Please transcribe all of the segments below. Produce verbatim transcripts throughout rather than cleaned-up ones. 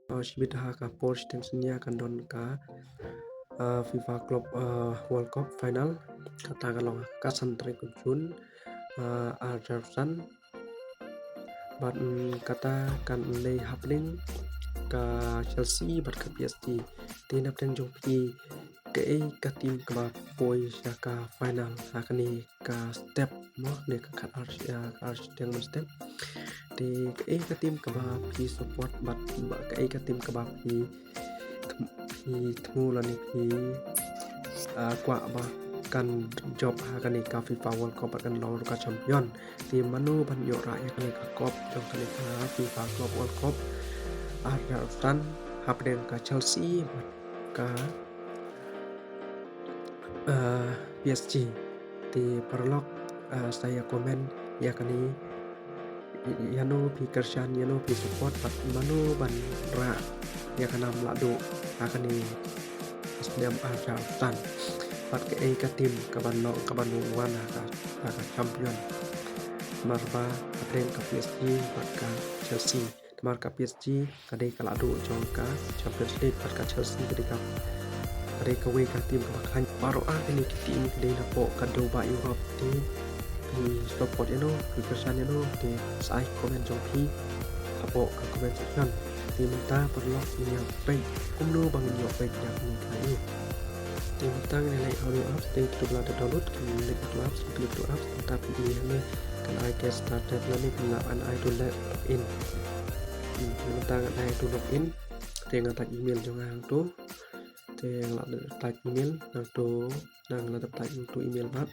Uh, shibit ha ka por shiteng synñia kan don ka, uh, FIFA Club, uh, World Cup final. Kata ka long ka san tarik u Jun, uh, ar hajar san. Bad, mm, kata kan leh hapdeng ka Chelsea bad ka P S G. Te na pdeng jong phi, kaei ka team kaba poi sha ka final ha kane ka step mo, ne ka khat ar, ah, ka ar shiteng mynstep. Te kaei ka team kaba phi support bad ba kaei ka team kaba phi, phi thmu lane phi, ah, kwah ba kan jop ha kane ka FIFA World Cup bad kan long ruh ka champion. Te mano ban ïoh rah ïa kane ka cup jong kane ka FIFA Club World Cup ar hajar san hapdeng ka Chelsea bad ka, ah, P S G. Te paralok, ah, sa ïa comment ïa kane, ïano phi kyrshan, ïano phi support bad mano ban rah ïa ka nam lahduh ha kane snem ar hajar san. Bad kaei ka team kaban long, kaban long wan ha ka, ha ka champion. Namar ba hapdeng ka P S G bad ka Chelsea. Namar ka P S G ka dei ka lahduh jong ka Champions League bad ka Chelsea ka dei ka, ka dei kawei ka team kaba khlaiñ. Baroh ar kine ki team ki dei napoh ka dewbah Europe. Te phi support ïano, phi kyrshan ïano, te sa ai comment jong phi hapoh ka comment section. Te mynta paralok ngin ïa peit kumno ba ngin ïoh peit ïa kine ki la ïoh. Te mynta ngin ïa leit ha u apps, te kito ba la dep download kin leit ha u apps, kin leit ha u apps, mynta phi ïohi hangne kan ai get started lane kan ai to log in. Hmm, te mynta ngan ai to log in. Te ngan type email jong nga hangto. Te ngan type email hangto. Ngan type hangto email bad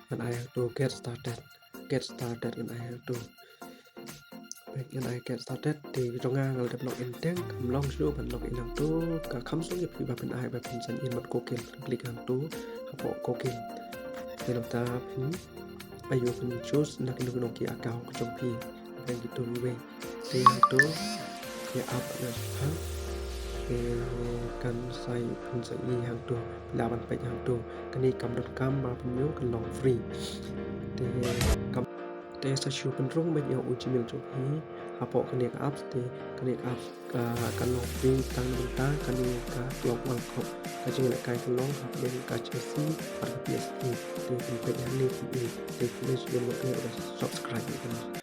ngan ai hangto get started. Get started ngan ai hangto. Peit ngan ai get started, te jong nga nga la dep log in teng, kam long shuh ban log in hangto, ka kham sngewbha ba phin ai ba phin sign in bad Google, click hangto hapoh Google. Te nangta phin ïoh phin choose na kino kino ki account ka jong phi. Peit kito kiwei. Te hangto ïa app na pha. Te kan sa ïoh phin sa ïohi hangto, lah ban peit hangto. Kane kam donkam ba phin ïoh, kan long free. Te kam Te sa shu pynrung beit ïa u Gmail jong phi hapoh kane ka apps, te kane ka apps ka, kan long free tang na bynta kane ka Club World Cup. Ka jingïalehkai ka long hapdeng ka Chelsea bad ka P S G. Te phin peit hangne phi i, te phin shu download ne subscribe ïa kane.